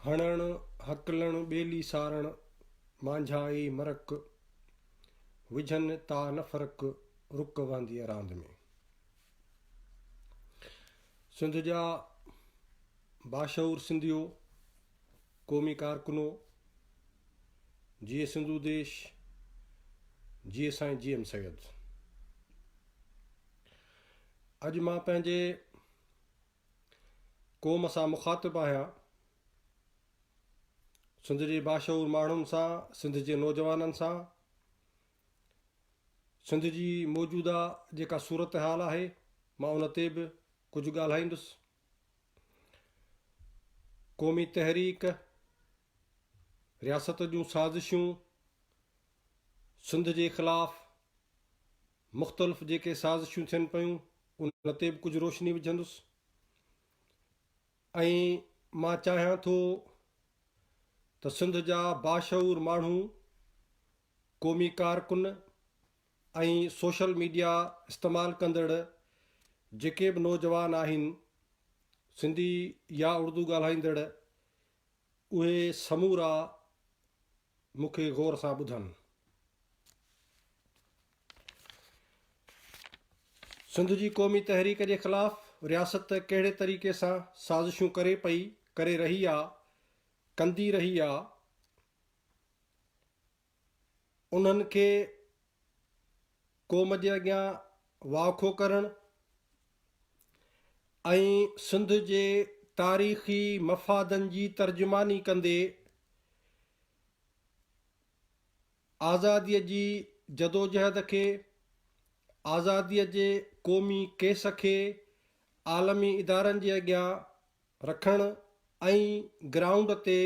هڻڻ، هڪلڻ، ٻيلي سارڻ، مانجهائي مرڪ، وجهن تا نه فرق، رڪ وهنديء راند ۾. سنڌ جا باشعور سنڌيو، قومي ڪارڪنو، جيئي سنڌو ديش، جيئي سائين جي ايم سيد. اڄ مان پنهنجي قوم سان مخاطب آهيان، سنڌ جي باشعور ماڻهن سان، سنڌ جي نوجوانن سان، سنڌ جي موجوده جيڪا صورتحال آهي مان ان تي به ڪجهه ڳالهائيندس. قومي تحريڪ، رياست جون سازشون، سنڌ جي خلاف مختلف جيڪي سازشون ٿين پيون ان تي به ڪجهه روشني وجهندس ۽ مان چاهيان ٿو ته سنڌ جا باشعور ماڻهو، قومي ڪارڪن ۽ سوشل ميڊيا استعمال ڪندڙ جيڪي به نوجوان آهن، سنڌي يا اردو ڳالهائيندڙ، اهي سمورا مون کي غور سان ٻڌن. سنڌ جي قومي تحريڪ جي خلاف رياست ڪهڙي طريقي سان سازشون ڪري پئي، ڪري رهي آ، ڪندي رهي آ، انهن کي قوم جي اڳيان واکو ڪرڻ ۽ سنڌ جي تاريخي مفادن جي ترجماني ڪندي آزاديء جي جدوجهد کي، آزاديء جي قومي ڪيس کي عالمي ادارن جي اڳيان رکڻ ۽ گرائونڊ تي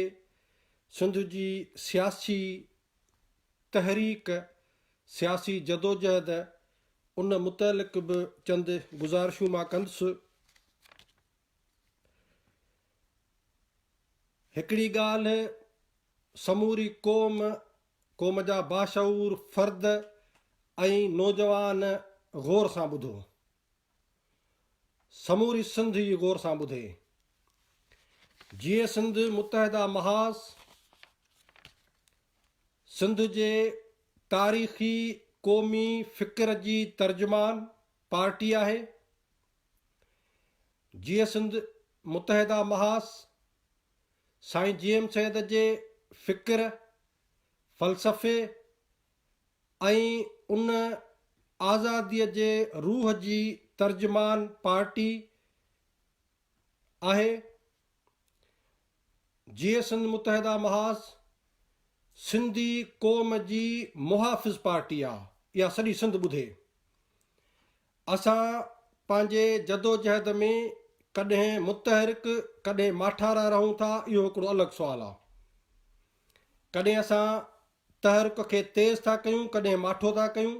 سنڌ جي سياسي تحريڪ، سياسي جدوجهد ان متعلق به چند گذارشون مان ڪندس. هڪڙي ڳالهه سموري قوم، قوم جا باشعور فرد ۽ نوجوان غور سان ٻڌو. سموري سنڌ ئي غور سان ٻڌي. جيئي سنڌ متحده محاذ سنڌ جي تاريخي قومي فڪر جي ترجمان پارٽي آهي. جيئي سنڌ متحده محاذ سائين جي ايم سيد جي فڪر، فلسفي ۽ ان آزاديء جي روح جي ترجمان پارٽي آهي. جيئي سنڌ متحده محاذ سنڌي قوم جي محافظ پارٽي آ، اها سڄي سنڌ ٻڌي. اسان پنهنجي جدوجهد ۾ ڪڏهن متحرڪ ڪڏهن ماٺارا رهون ٿا اهو هڪڙو الڳ سوال آ. ڪڏهن اسان تحرڪ کي تيز ٿا ڪيون ڪڏهن ماٺو ٿا ڪيون.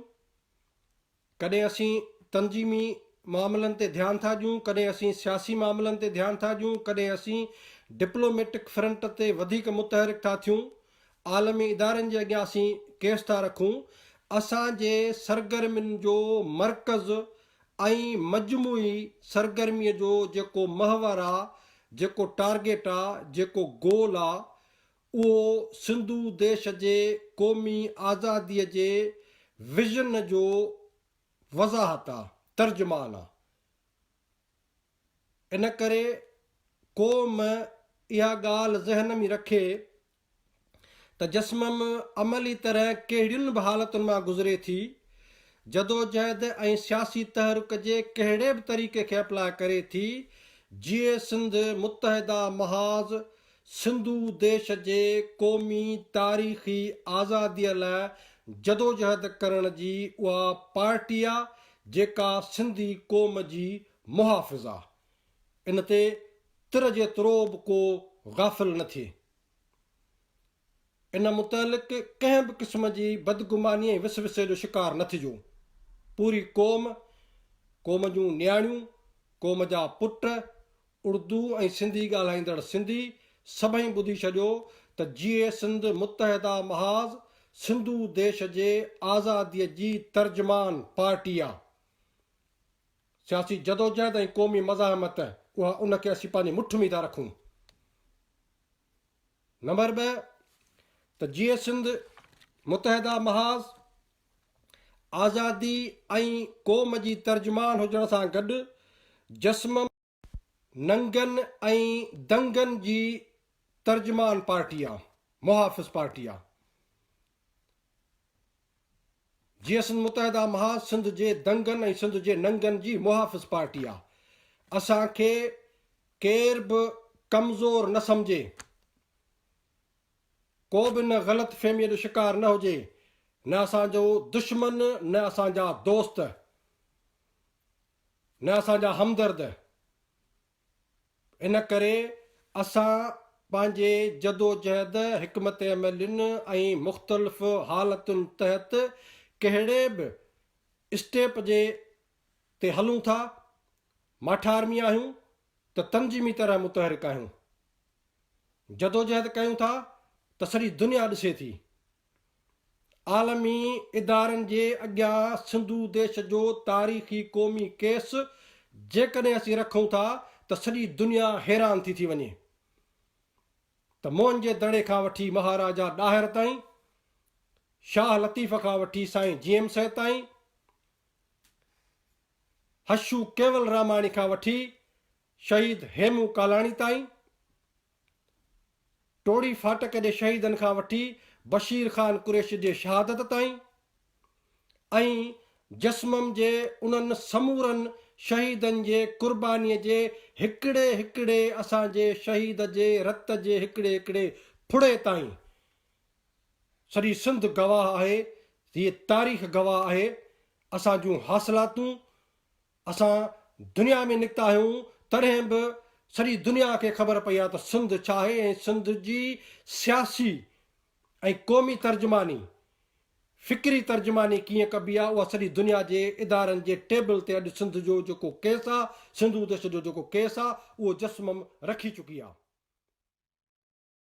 ڪڏهن اسين تنظيمي معاملن تي ڌيان ٿا ڏيون ڪڏهن اسين سياسي معاملن تي ڌيان ٿا ڏيون ڪڏهن اسين ڊپلوميٽڪ فرنٽ تي وڌيڪ متحرڪ ٿا ٿيون عالمي ادارن جي اڳيان اسين ڪيس ٿا رکون، اسان جي سرگرمين جو مرڪز ۽ مجموعي سرگرميء جو جيڪو محور آ، جيڪو ٽارگيٽ آ، جيڪو گول آ، اهو سنڌو ديش جي قومي آزاديء جي ويزن جو وضاحت آ، ترجمان آ. ان ڪري قوم اها ڳالهه ذهن ۾ رکي ته جسمم عملي طرح ڪهڙين به حالتن مان گذري ٿي، جدوجهد ۽ سياسي تحرڪ جي ڪهڙي به طريقي کي اپلاء ڪري ٿي، جيئي سنڌ متحده محاذ سنڌو ديش جي قومي تاريخي آزاديء لاء جدوجهد ڪرڻ جي اها پارٽي آ جيڪا سنڌي قوم جي محافظ آ. ان تي تر جيترو به ڪو غافل نه ٿئي. ان متعلق ڪنهن به قسم جي بدگماني ۽ وسوسي جو شڪار نه ٿجو. پوري قوم، قوم جون نياڻيون، قوم جا پٽ، اردو ۽ سنڌي ڳالهائيندڙ سنڌي سڀئي ٻڌي ڇڏيو ته جيئي سنڌ متحده محاذ سنڌو ديش جي آزاديء جي ترجمان پارٽي آ. سياسي جدوجهد ۽ قومي مزاحمت اها ان کي اسين پنهنجي مٺ ۾ ٿا رکون. نمبر 2 ته جيئي سنڌ متحده محاذ آزادي ۽ قوم جي ترجمان هجڻ سان گڏ جسمم ننگن ۽ دنگن جي ترجمان پارٽي آ، محافظ پارٽي آ. جيئي سنڌ متحده محاذ سنڌ جي دنگن ۽ سنڌ جي ننگن جي محافظ پارٽي آ. اسان کي ڪير به ڪمزور نه سمجهي. ڪو به ان غلط فهميء جو شڪار نه هجي، نه اسان جو دشمن، نه اسان جا دوست، نه اسان جا همدرد. ان ڪري اسان پنهنجي جدوجهد، حڪمت عملين ۽ مختلف حالتن تحت ڪهڙي به اسٽيپ جي تي هلون ٿا، ماٺارمي آهيون ته تنظيمي طرح متحرڪ آهيون. جدوجهد ڪيون ٿا ته سڄي دنيا ڏسي ٿي. عالمي ادارن جي اڳيان سنڌو ديش جو تاريخي قومي ڪيس جيڪڏهن اسين رکون ٿا ته سڄي دنيا حيران ٿي ٿي وڃي ته موهن جي دڙي کان وٺي مهاراجا ڏاهر تائين، شاهه لطيف کان وٺي سائين جي ايم سيد تائين، حشو ڪيول راماڻي کان وٺي شهيد هيمون ڪالاڻي تائين، ٽوڙي ڦاٽڪ جي شهيدن کان وٺي بشير خان قريشي جي شهادت تائين ۽ جسمم جي انهن سمورن شهيدن جي قرباني جي هڪڙي هڪڙي اسان جي شهيد جي رت جي هڪڙي هڪڙي ڦڙي تائين سڄي سنڌ گواهه آهي، هيء تاريخ گواهه آهي، اسان جون حاصلاتون، اسان دنيا ۾ نڪتا آهيون تڏهن به سڄي دنيا کي خبر پئي آهي ته سنڌ ڇا آهي ۽ سنڌ جي سياسي ۽ قومي ترجماني، فڪري ترجماني ڪيئن ڪبي آهي اها سڄي دنيا جي ادارن جي ٽيبل تي اڄ سنڌ جو جيڪو ڪيس آهي، سنڌو ديش جو جيڪو ڪيس آهي اهو جسمم رکي چڪي آهي.